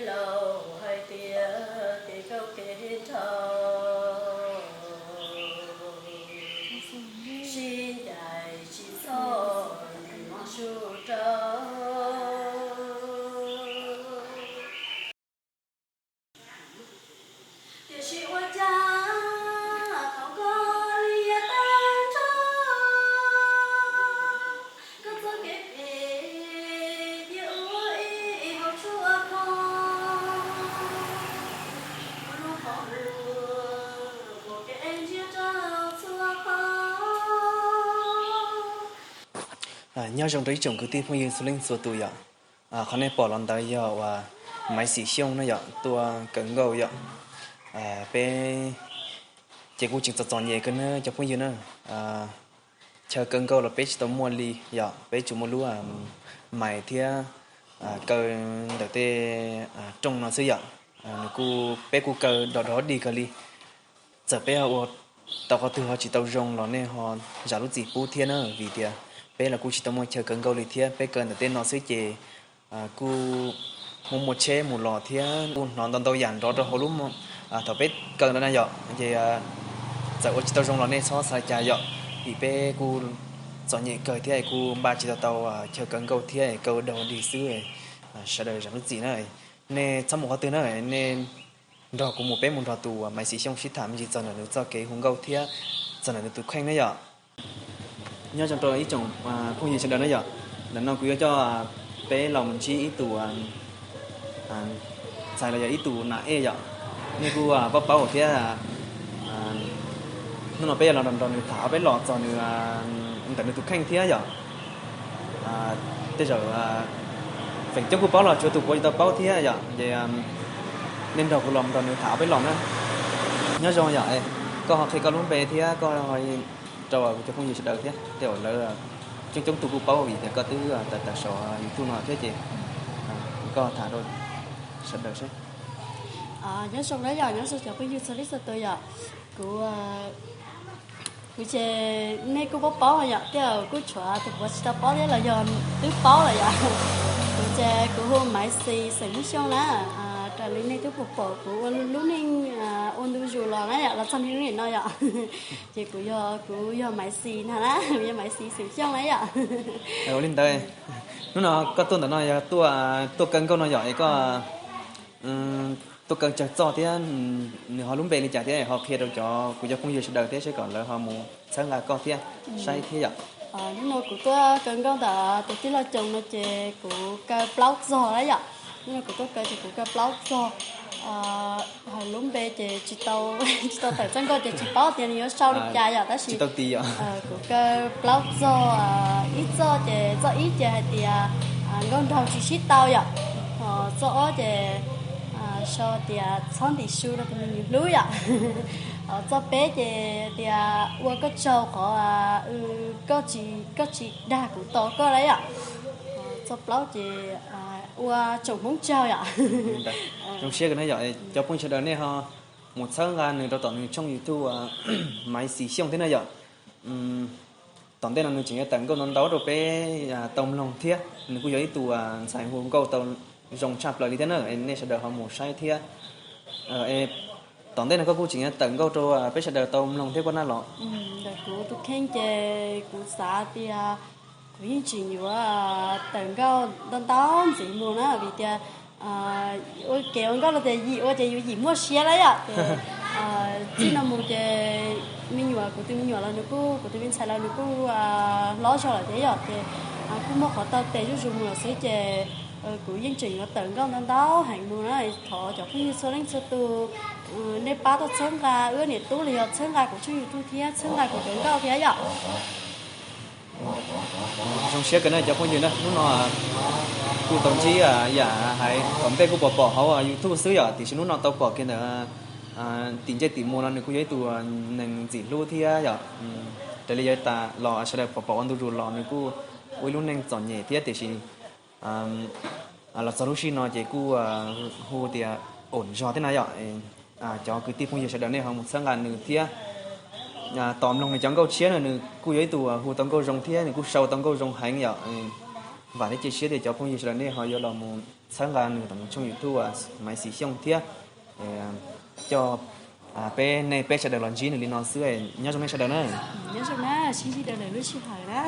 Laus hais tias kev khaub kev nrhau sib ncaim tsis txhob nim no sub rau. Tiam sis ua cas thaum koj liam tag nrho, koj txoj kev phem cia ua ib hauv tshuaj kho, ua lub qhov muag ua kev ntsia rau txhua qhov. Nyob zoo rau ib tsoom kwv tij phooj ywg txhua leej txhua tus yom. Qhov nej pom los ntawd yog uas Maiv Xis Xyooj na yom, tuaj kaw nkauj yom. Peb, ces kuj tseem txom txom nyem kawg na cov phooj ywg na. Chaw kaw nkauj los peb tsis tau muaj li yom, peb tsuas muaj lub maiv thiab kaw ntawm tej rooj no xwb yom. Nws kuj, peb kuj kaw dog dog dig kawg li. Txawm peb ua tau qhov twg ho tsis tau zoo los nej ho zam lub txim pub thiab na, vim tias peb los kuj tsis tau muaj chaw kaw nkauj li thiab, peb kaw ntawm tej no xwb ces kuj muaj muaj tsheb mus los thiab kuj hnov ntau ntau yam nrov rau hauv lub, thaum peb kaw ntawd na yom. Ces txawm ua tsis tau zoo los nej txhob xav li cas yom, vim peb kuj txom nyem kawg thiab kuj npaj tsis tau tau chaw kaw nkauj thiab, kaw dog dig xwb. Sawv daws zam lub txim na, nej txhob mus qhov twg na, nej nrog kuv mus, peb mus nrog tus Maiv Xis Xyooj sib tham me ntsis txog ntawm nws txoj kev hu nkauj thiab txog ntawm nws tus kheej na yom. Nyob zoo rau ib tsoom phooj ywg sawv daws na yom. Ntawm no kuv yuav coj peb los mus ntsib ib tus ntxhais los yog ib tus nam ej yom. Nej kuj paub paub thiab, hnub no peb yuav los nrog nws tham, peb los txog nws ntawm nws tus kheej thiab yom. Tej zaum feem coob kuj paub los tsuav tus puav tsis tau paub thiab yom. Ces nej nrog kuv los nrog nws tham peb los na. Nyob zoo yom, koj ho qhia koj lub npe thiab koj rau kuv cov phooj ywg sawv daws thiab, tej zaum lawv coob coob tus kuj paub vim tias koj twb tawm tawm saum YouTube no thiab ces koj tham rau sawv daws seb. Nyob zoo na yom, nyob zoo cov phooj ywg txhua leej txhua tus yom. Kuv, kuv ces nej kuj paub paub yom, tej zaum kuj tshuav tus puav tsis tau paub thiab los yog twb paub lawm yom. Kuv ces kuv hu Maiv Xis xeem Hmoob Xyooj na. Raws li nej twb pom pom kuv ua lub neej ua ntu zus los na yom, los txog niaj hnub no yom. Ces kuv yog, kuv yog Maiv Xis ntag na, kuv yog Maiv Xis xeem Xyooj na yom. Ua li ntawd, hnub no koj tuaj ntawm no yog tuaj, tuaj kaw nkauj no yom, es koj tuaj kaw tsawg txoj thiab nws ho lub npe li cas thiab ho qhia rau cov, kuv cov phooj ywg sawv daws thiab seb kom lawv ho mus txhawb nqa koj thiab saib thiab yom. Hnub no kuv tuaj kaw nkauj ntawm tus tij laug Coos no ces kuv kaw plaub txog na yom. Hnub no kuv tuaj kaw ces kuv kaw plaub txog. Hais lub npe ces tsis tau, tsis tau tawm txoj nkauj ces tsis paub tias nws yuav sau li cas yom, tab sis kuv kaw plaub txog. Ib txoj ces, txoj ib ces hais tias nkauj nraug tsis sib tau yom. Ho txoj ob ces sau tias txhob ntim su rau tus me nyuam hlub yom. Ho txoj peb ces tias ua koj tsaug qhov koj tsis, koj tsis dag kuv tos koj lawm yom. Txoj plaub ces ua tsoom Hmoob tsaug yom. Zoo siab kawg na yom, cov phooj ywg sawv daws nej ho mus txhawb nqa nws rau tom nws tshooj YouTube Maiv Xis Xyooj thiab na yom. Tom ntej no nws tseem yuav tawm nkauj ntau ntau rau peb tau mloog thiab, nws kuj yog ib tug ntxhais hu nkauj tau zoo tshaj plaws li thiab na, nej sawv daws ho mus saib thiab. Tom ntej no koj kuj tseem yuav tawm nkauj rau peb sawv daws tau mloog thiab koj na los? Ntawm kuv tus kheej ces kuv xav tias kuv yeej tseem yuav tawm nkauj ntau ntau ntxiv mus na, vim tias ua kev ua nkauj los tias yim ua ces yuav yim muaj siab lawm yom. Ces txij no mus ces me nyuam, kuv tus me nyuam los nws kuj, kuv tus me ntxhais los nws kuj hlob zog lawm thiab yom, ces kuj muaj qhov tau tes zuj zus mus lawm xwb ces kuv yeej tseem yuav tawm nkauj ntau ntau heev mus na. Thov cov phooj ywg txhua leej txhua tus nej pab tuaj txhawb nqa wb niam tub los yog txhawb nqa kuv tshooj YouTube thiab txhawb nqa kuv cov nkauj thiab yom. Zoo siab kawg na cov phooj ywg na, hnub no kuj tau ntsib yam hais tom ntej kuj pom pom hauv YouTube xwb yom, tiam sis hnub no tau pom kiag ntawm tim ncej tim muag no nws kuj yog ib tug neeg ntxim hlub thiab yom. Raws li yav tas los sawv daws pom pom ua ntu zus los nws kuj ua ib lub neej txom nyem thiab, tiam sis los txog lub sij no ces kuj hu tias ổn zog thiab na yom. Cov kwv tij phooj ywg sawv daws nej ho mus txhawb nqa nws thiab tos mloog nws cov nkauj tshiab na, nws kuj yog ib tug hu tau nkauj zoo thiab nws kuj sau tau nkauj zoo heev yom. vam thiab cia siab tias cov phooj ywg sawv daws nej ho yuav los mus txhawb nqa nws tom nws tshooj YouTube Maiv Xis Xyooj thiab. Coj peb, nej peb sawv daws los ntsib nws li no xwb. Nyob zoo nej sawv daws na. Nyob zoo na, sib ntsib dua lwm lub sij hawm na.